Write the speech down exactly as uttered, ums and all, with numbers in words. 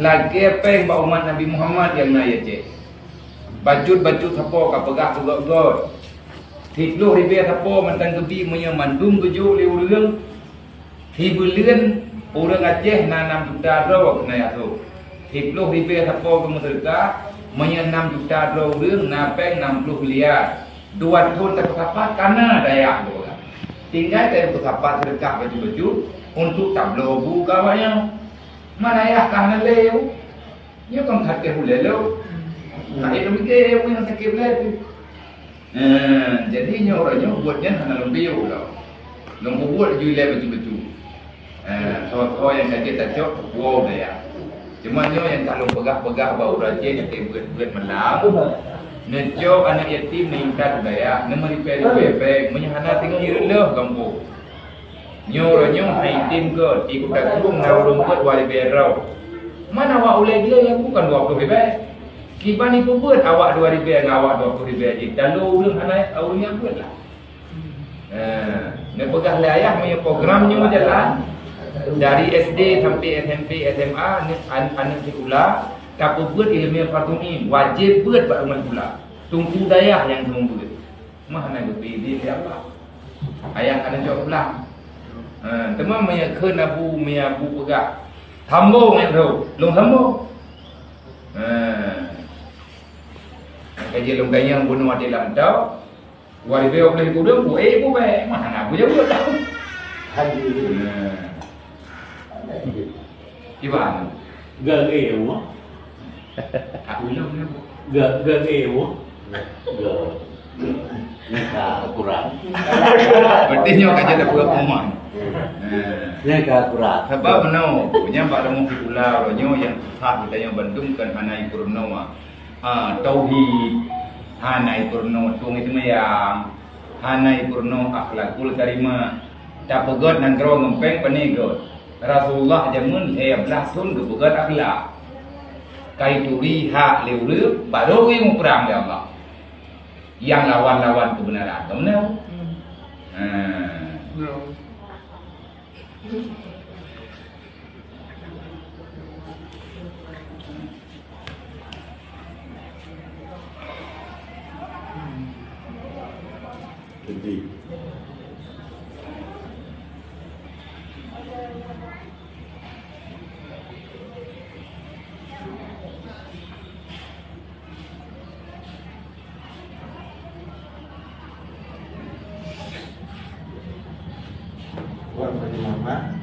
Lagèe pèng bak umat Nabi Muhammad nyang na di Aceh. Bacut-bacut sapo ka peugah peugöt-göt. Siplôh ribèe sapo mantong geubi, meunyoe mandum geujok lé ureueng, sibuleuen ureueng Aceh na nam juta droe keuneuk asoe. Siplôh ribèe sapo geumeuseudeukah, meunyoe nam juta droe ureueng na pèng nam plôh miliar. Dua thôn tapeusapat ka na dayah geupeugah. Tinggai tapeusapat seudeukah bacut-bacut untuk tabloe bu keu awaknyan. Ma dayah ka hana lé. Nyoe kan ka teuh ulèe lôn. Ka lôn pike, eh, nyang sakét ulèe teuh. Eh, jadi nyoe uroe nyoe buet nyan hana lôn piôh lom. Lôn peubuet ju ilèe beutôi-beutôi. Eh, soe-soe nyang sakét tacok, woe dayah. Cuma nyoe nyang ka lôn peugah-peugah bak ureueng Aceh nyang beuet-beuet malam. Neucok aneuk yatim neuintat dayah, neumeuripèe-ripèe pèng, meunyoe hana singoh jeuet lheueh gampông. Nyoe uroe nyoe hai tem keu di Kuta Krueng na ureueng beuet dua ribèe droe. Mana awak ulèe glé nyang bukan dua ploh ribèe. Kiban ipeubuet awak dua ribèe ngon awak dua ploh ribèe jih, talo ureueng hana ureueng nyang beuet lah. Eh, neupeugah lé ayah meunyoe program nyoe jalan dari S D sampai S M P, S M A, aneuk, an-, aneuk sikula tapeubeuet ileumèe fardhu ain, wajéb beuet bak rumoh sikula. Teungku dayah nyang teungoh beuet. Mah hana geubri idhin lé Allah. Ayah hana jaweueb pulang. Ha, teuma meunyoe kheun abu, meunyoe abu peugah, "Sambong nyang rhot," lôn sambong. Ha. Ka jeuet lôn tanyong bunoe até lam tau. Wari bèe ulèe gudong, bu ék bu bèe. Mah hana abu jaweueb. Haji. Ha. Kiban. Gagé mo. Aku lom ni. Ga-, gagé mo. Ga-, ga-, nyang ka kurang. Berarti nyoe ka jadi buat rumah. Nah. Nyang ka kurang. Sebab meunoe, nyan bak rumoh sikula uroe nyoe nyang susah geutanyoe bandum kan hana ipeurunoe. Ah, tauhid, hana ipeurunoe tueng seumayang. Hana ipeurunoe akhlakul karimah. Tapeugöt nanggroe ngon pèng pané göt. Rasulullah jameun lhèe blah thôn geupeugöt akhlak. Ka ituri hak lé ureueng, barô geuyue muprang lé Allah. Nyang lawan-lawan keubeunaran, ka meunan? Hmm. Ha. Ya. Jadi. Wan Haji Muhammad.